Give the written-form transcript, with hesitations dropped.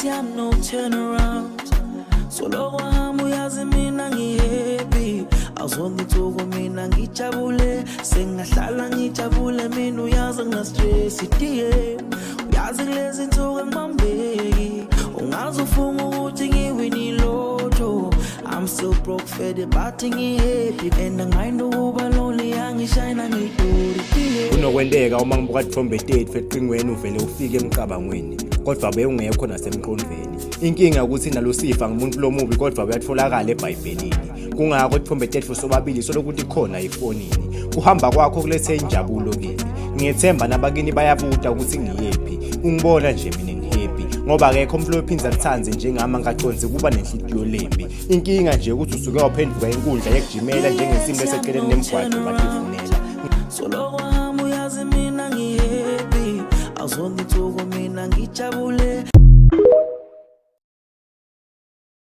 yami no turn around. Soloko hamba uyazi mina ngi-happy. Awuzonke insuku mina ngijabule, sengahlala ngijabule mina uyazi ngina-stress diye. Uyazi kulezi nsuku angibambeki, ungaze ufunga ukuthi ngiwini lotto. I'm still broke fede but ngi-happy and angimind ukuba lonely, angishayina ngiduri diye. Kunokwenteka uma ngibuka tithombe tetfu eqingweni uvele ufike emcabangweni, kodwa bewungekho nasemqondweni. Inkinga ukuthi nalusifa ngumuntu lomubi kodwa uyatholakala eBhayibhelini. Kungakho tithombe tetfu sobabili solokuthi khona efonini. Kuhamba kwakho kulethe injabulo kimi. Ngiyethemba nabakini bayabuta ukuthi ngiyephi. Ungibona nje mina ngihappy ngoba akekho umuntu ophinza kuthanze njengami angaconsi kuba nenhliziyo lembi. Inkinga nje ukuthi usuke waphenduka inkundla yekujimela njengensimbi eseceleni nemgwaqo bativunela. Soloko hamba uyazi mina ngi-happy. Awuzonke insuku mina ngijabule.